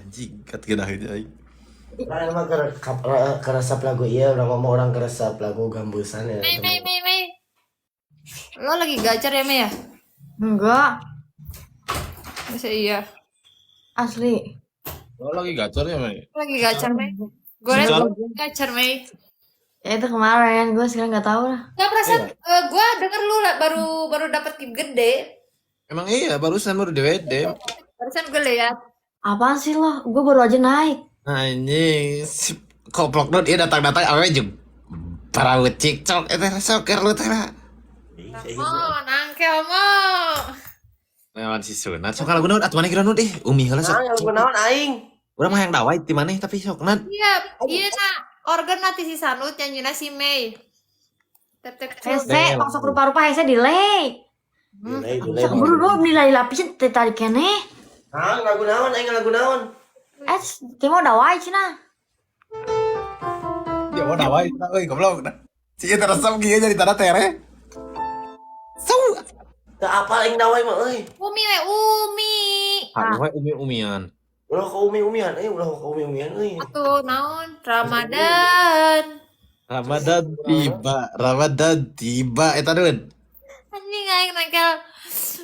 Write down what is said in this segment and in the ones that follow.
Anjing, kat geunaheun aing. Urang mah keresep lagu ieu, urang ngomong orang keresep lagu gambusan ya. Mei, Mei, Mei, Mei. Lo lagi gacor ya, Mei ya? Enggak, Masa iya? asli. Lo lagi gacor ya, Mei? Lo lagi gacor, Mei. Gue liat Gacor. gacor, Mei. Ya itu kemarin, gue sekarang nggak tahu lah. Gak perasaan, gue denger lu lah, baru baru dapet gift gede. Emang iya, barusan baru DWD. Barusan gue liat. Apaan sih lo? Gue baru aja naik. Anjing, si koplok dot iya datang-datang awe jeung paraut cikcok eta sok keur lu teh. Oh, nangkel mau. Lawan si Sunat sok lagu naon atuh maneh kira deh umi heula sok. Nah, lagu naon aing? Urang mah yang dawai ti maneh tapi sok nad. Iya, iya nak. Organ nanti si Sanut nyanyinya si Mei. Tep tep cus. Hese, masuk rupa-rupa hese delay. Delay, delay. Sok buru dulu nilai lapisan teh tadi kene. Nah, lagu naon aing lagu naon? Eh, timo dawai cina. Ya mau dawai euy goblok. Si ieu resep kieu jadi tanda tere. Sau. Teu apal aing dawai mah euy. Umi we Umi. Ah, we umi-umian. Ulah ka umi-umian euy, ulah ka umi-umian euy. Atuh naon? Ramadan. Ramadan tiba, Ramadan tiba eta deun. Anjing aing nangkel.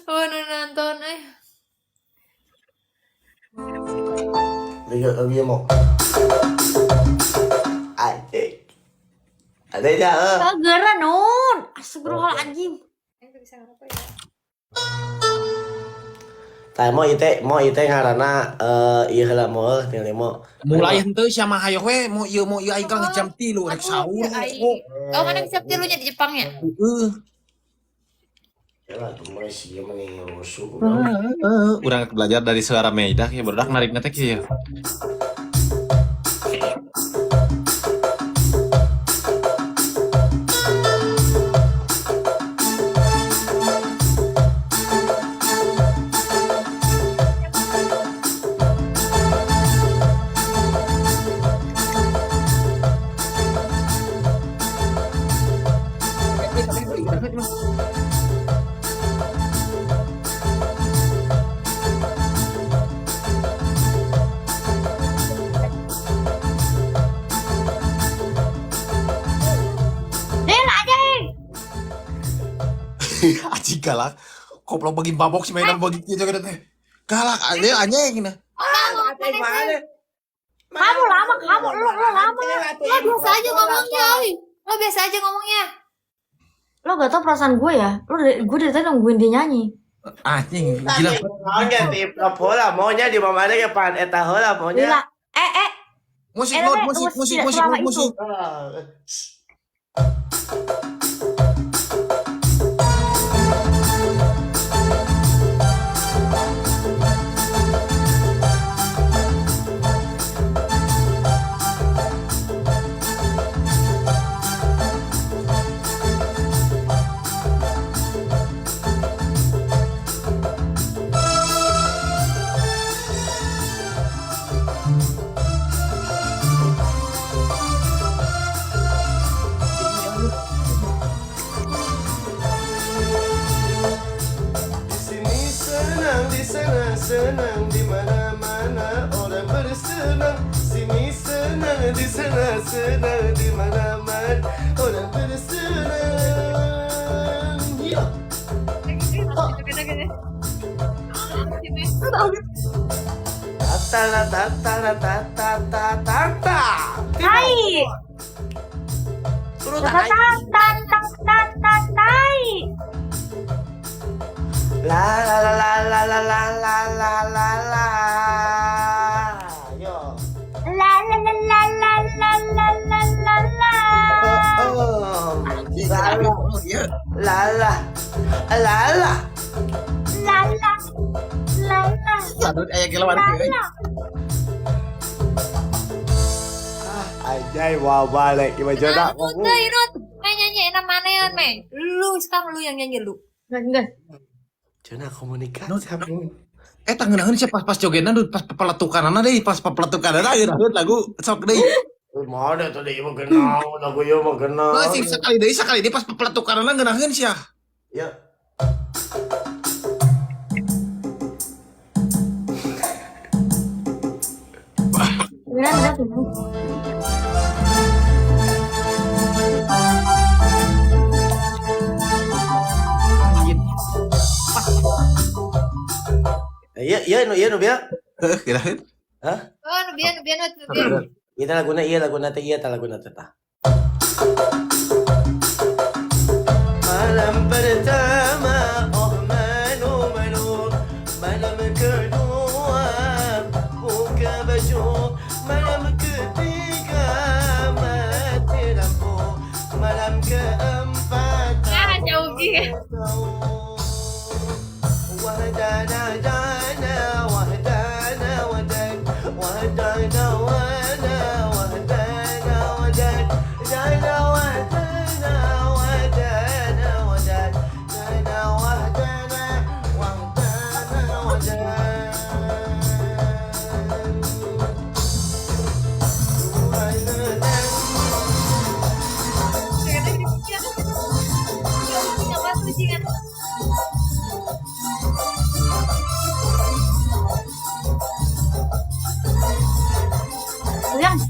Oh, nu nonton eh. Lihat lagu ieu mau. Anjing. Ada aja, eh. Kagera nun. Astagfirullahaladzim. Aing tuh bisa ngerokok ya. Tah mo ieu teh, mo ieu teh ngaranna ieu heula mo euy, tinggal mo. Mulai henteu sia mah hayoh we mau ieu aing kan jam 3 rek sahur. Aing. Oh, mana bisa tilunya di Jepang ya? Heeh. Ya lah, tuh mulai sih mending rusuh. Urang belajar dari suara Meidah ya barudak narikna teh kieu. Din anjing. Anjing galak. Koplok bagi mabok si mainan bagi kieu juga teh. Galak anjing anjing nah. Kamu lama, kamu lu lu lama. Lo biasa aja ngomongnya, oi. Lo biasa aja ngomongnya. Lo gak tau perasaan gue ya? Lo dari, gue dari tadi nungguin dia nyanyi. Anjing gila. Maunya ti heula, maunya di mana ge pan eta heula maunya. Gila. Musik Eh, not eh, musik tunggu, musik tidak musik selama musik. itu. Ah, Di sini senang, di sana senang, di mana-mana orang bersenang. Sini senang, di sana senang, di mana-mana orang bersenang. Ya. Ta ta ta ta ta ta ta ta ta. Tai. Turun Ta ta ta ta ta ta tai. La la la la la la la la la la la. Yo. La la la la la la la la la la. Oh, Anjing, la la iya. la la la la. La la la la. Sadut aya ge lawan kieu euy. Ah, anjay wah balik gimana jodoh. Nah, udah, Inut. Mei nyanyi enak mana ya, Mei? Lu sekarang lu yang nyanyi lu. Enggak, enggak. Cenah komunikasi. Eta ngeunaheun sia pas-pas jogetna duh pas pepeletukanana deui, pas pepeletukanana ngeunaheun lagu sok deui. Mana tadi ieu mah genau, lagu ieu mah genau. Heuh sing sekali deui pas pepeletukanana ngeunaheun sia. Ya. Beneran, beneran. Iya, iya nu iya nu bieu. Heuh, kirain. Hah? Oh, nu bieu, nu bieu, nu bieu. Ieu teh laguna ieu laguna teh ieu teh laguna teh tah. Malam pertama oh malu malu, malam kedua buka baju, malam ketiga mati lampu, malam keempat Ah, jauh gitu. Wahdana dana wahdana wadan wahdana wana wahdana wadan dana wahdana wahdana wadan dana wahdana wahdana wadan Yang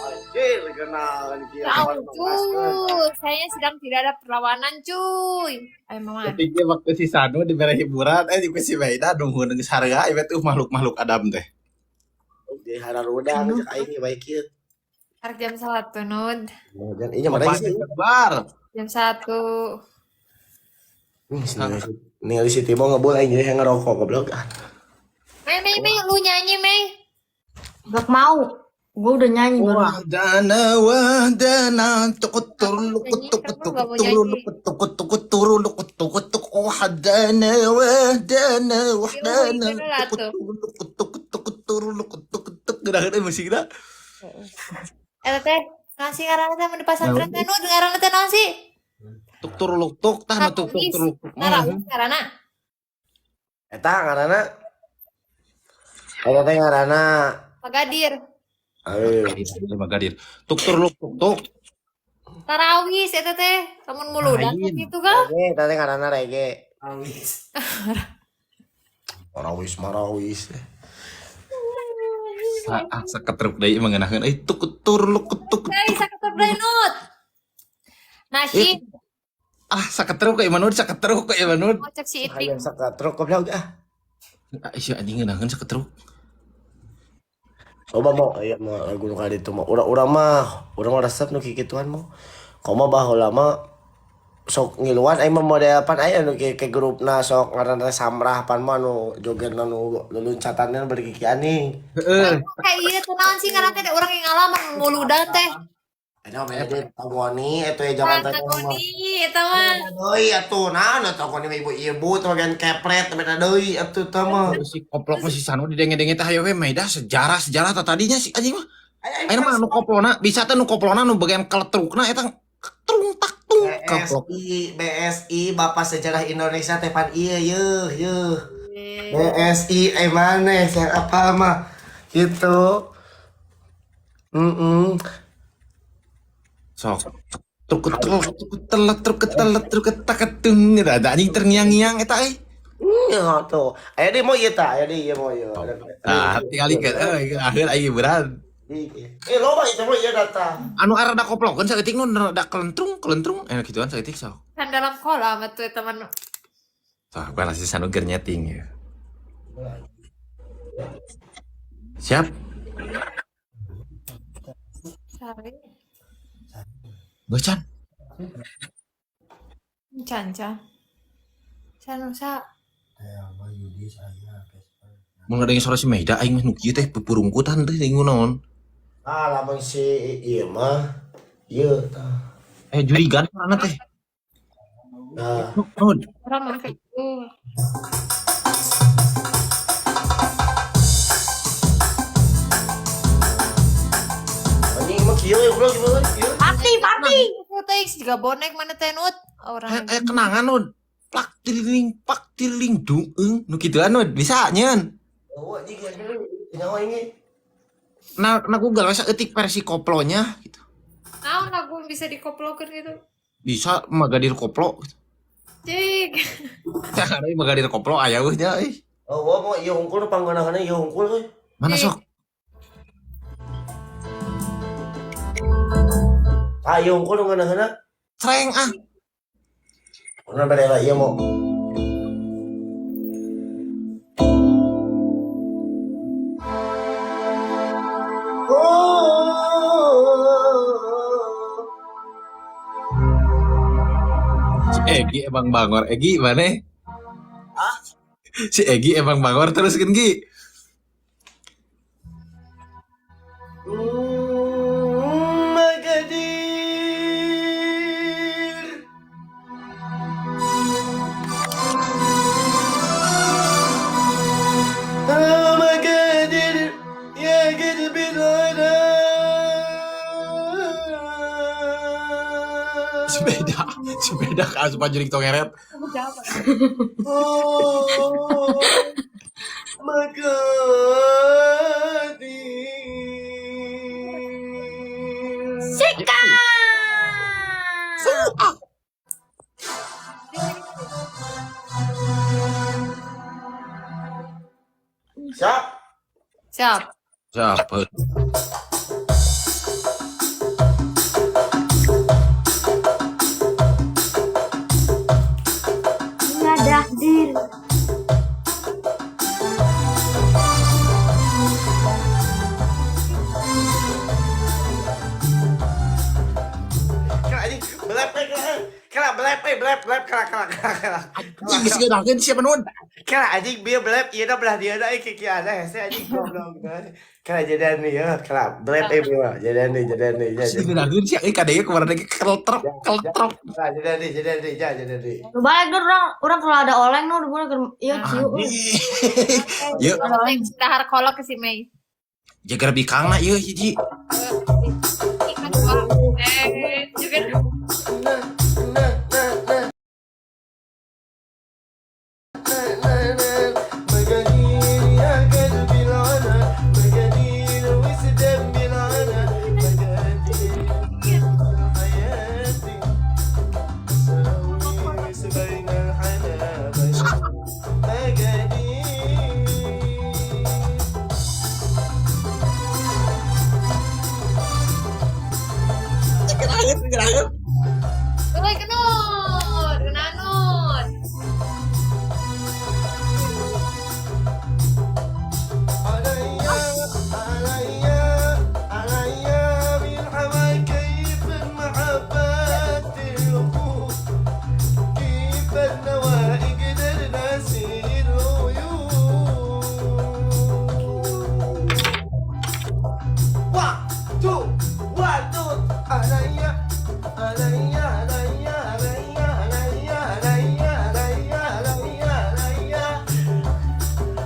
Anjir, kenal Tahu cuy, saya sedang tidak ada perlawanan cuy. Ayo mama. Ketika waktu si Sanu diberi hiburan, juga si Maida nunggu geus harga, ieu tuh makhluk-makhluk Adam teh. Di hararudang cek aing ge bae kieu. Harus jam 1 Nud. Dan ini mana sih? Bar. Jam 1. Nih, ningali si Timo ngebul aing jadi ngerokok goblok. Ah. Mei, Mei, Mei, lu nyanyi Mei. gak mau. Gue udah nyanyi baru. Wahdana wahdana tukutur lukutuk tukutur lukutuk tukutur lukutuk tukutur wahdana wahdana wahdana tukutur lukutuk tukutur lukutuk tukutur geura musikna. Eh teh, ngasih ngaranna teh mun di pasantren teh Nud, ngaranna teh naon sih? Tuk tur luk tuk tah nu tuk tuk tur luk tuk. Tarawih ngaranna. Eta ngaranna. Eta teh ngaranna. Pagadir. Ayo. Magadir. Tuk tur luk tuk tuk. Tarawih eta teh, lamun muludan Lain. gitu kan. Reggae, eta teh ngaranna reggae. Marawis marawis. Ah, saketruk deui mengenakeun euy tuk tur luk tuk Hei, tuk. saketruk deui Nut. Nasyid, Ah, saketruk ka Imanud, saketruk ka Imanud. mau cek si Itik. Hayang sakatruk goblok ah. Ah, sia anjing ngeunaheun saketruk. Coba mau aya mah lagu nu kaditu mah. Urang-urang mah, urang mah resep nu kikituan mah. Komo baheula mah sok ngiluan aing mah model pan aya nu ke grupna sok ngaranna teh Samrah pan mah nu jogetna nu luluncatanna bari kikian nih. Heeh. Kayak iya teh naon sih ngaranna teh urang yang ngalaman muludan teh. Eta mah beda Tagoni eta ya zaman teh mah. Tagoni eta mah. Deui atuh naon atuh Tagoni mah ibu-ibu teh bagian kepret beda deui atuh teh mah. Si koplok mah si Sanu didenge-denge teh hayo we Maida sejarah-sejarah tah tadinya si anjing mah. Aing Ayeuna mah nu koplona bisa teh nu koplona nu bagian keletrukna eta trung tak tung koplok. BSI BSI Bapak Sejarah Indonesia teh pan ieu yeuh yeuh. BSI eh maneh yang apa mah gitu. Sok. Truk truk truk truk truk truk tak tung ada anjing terngiang-ngiang eta euy. Ya tuh. Aya deui mau ieu tah, aya deui ieu mau ieu. Nah, tinggal kan euy akhir aing hiburan. Eh loba itu mah ieu data. Anu arada koplokeun saeutik nu rada kelentrung kelentrung eh gituan saeutik sok. Kan dalam kolam atuh eta mah. Tah, gua si Sanu keur nyeting ya. Siap. Sari. Geus Chan. Can can. Can usa. Mun ngadenge suara si Maida aing mah nu kieu teh pupurungkutan teh teh naon. Ah lamun si ieu mah ieu tah. Eh jurigan mana teh? Nah, Nuhun. Orang mah kayak gitu. anjing mah kieu ya goblok gimana kieu. Party, party. Itu teh juga bonek mana teh Nut. Orang Eh kenangan Nun. Plak tiling pak tiling dueung nu kituan Nun bisa nyeun. Oh anjing nyawa ini. Nah, nah Google we saeutik versi koplonya gitu. Naon lagu bisa dikoplokeun gitu. Bisa magadir koplo gitu. Cik. Cah, ada magadir koplo aya eueuh nya euy. Oh, wah, mau ieu hungkul panggunaanna ieu hungkul euy. Mana sok? Ah, ieu hungkul nu ngeunaheunna. Sreng ah. Urang bere lah ieu mau. Oh. Si Egi emang bangor. Egi mana? Ah? Si Egi emang bangor terus kan Gi? Magadir. Ah, Magadir, ya قلبي الغلا. Sepeda, sepeda ke asupan jurik tongeret. Oh, Magadir. Sika. Ah, Siap. Siap. siapa? Nggak dir. Kela anjing, belep eh, kela. Kela belep eh, belep, belep, kela, kela, kela, kela. Anjing geus ngeunaheun siapa nun? Kela anjing bieu belep, ieu da belah dieu da eh kieu ada hese anjing goblok. Kela jadian nih ya, kela belep eh bieu, jadian nih, jadian nih, ya, Geus jadian. ngeunaheun sia euy kadeu kemarin lagi keltrok, keltrok. Kela jadian nih, jadian nih, ya, jadian nih. Lu balik Nur, orang orang kalau ada oleng Nur, gue iya ciu. Anjing. Yuk, Ada oleng. Dahar kolok ke si Mei. jaga bikangna ieu hiji. Eh, juga Nah, nah, nah, nah. Nah, nah, nah. مجانين يا قلبي العنا، مجانين وسدم العنا، مجانين حياتي سويس بين الحنا بين مجانين. Ngeunaheun, ngeunaheun. Euy, kenut, kenanut. عليا عليا عليا بالحوى كيف المحبة الوقوف كيف النوى قدرنا نسير العيون. 1 2 1 2 عليا عليا عليا عليا عليا عليا عليا عليا عليا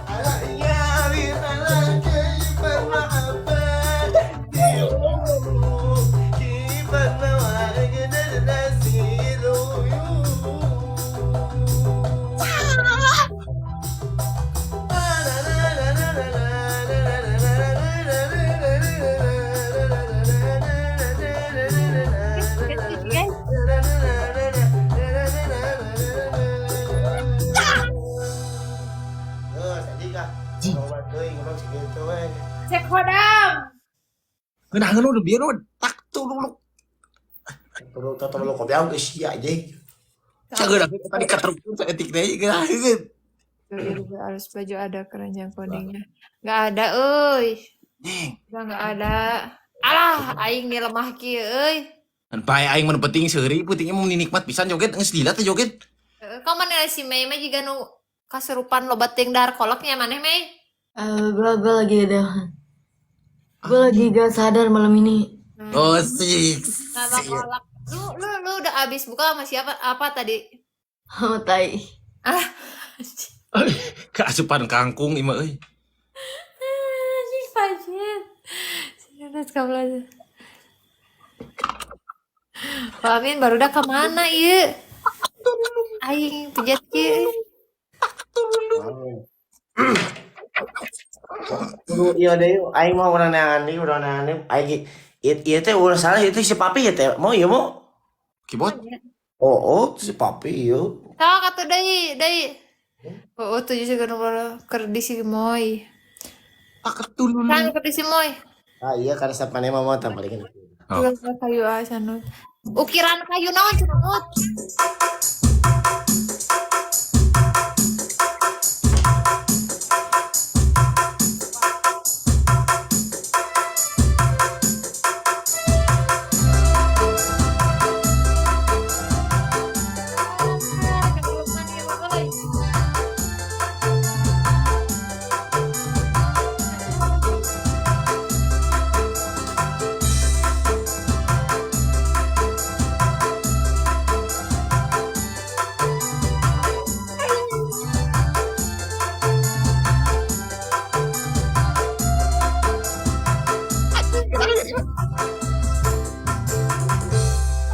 عليا بخلا كيف المحبة كيف النوى قدرنا نسير العيون. Cek hodam. Ngeunaheun udah bieu nun. Tak tulung. Sia ngeunaheun tadi katruk saeutik deui ngeunaheun. Juga harus baju ada keranjang kuningnya. Nggak ada, euy. Neng, Udah nggak ada. Alah, aing nih lemah kieu euy. kan bae aing mun penting seuri pentingnya mun nikmat pisan joget geus lila teh joget. Heeh, kau mana si Mei mah jiga nu kasurupan loba teuing dahar koloknya maneh Mei. Eh, gue lagi ada. Gue lagi gak sadar malam ini. Oh sih. Sama kolak. Lu lu lu udah abis buka sama siapa apa tadi? Sama tai. Ah. Keasupan kangkung ima euy. Anjing pajit. Serius kamu aja. Pak Amin baru udah kemana ieu? Aing pijat kieu. Iya deh, aing mau urang neangan deui, urang neangan deui. Aing ieu teh urang salah ieu teh si papi ya teh. Mau ieu mau? Keyboard Oh, oh si papi ieu. Tahu kata deui, deui. Oh, tujuh sih keur di si Moy. Tak ketulun. Kan keur di si Moy. Ah iya karena sapane mah mau tambah. Oh. Juga kayu ah sanut. Ukiran kayu naon cenah Nut?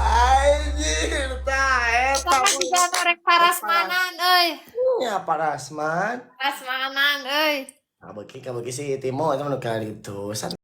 Anjir, tah eta. Sama juga norek parasmanan euy. Nya Parasman. Parasmanan euy. Kabeuki kabeuki si Timo itu mah nu kali itu.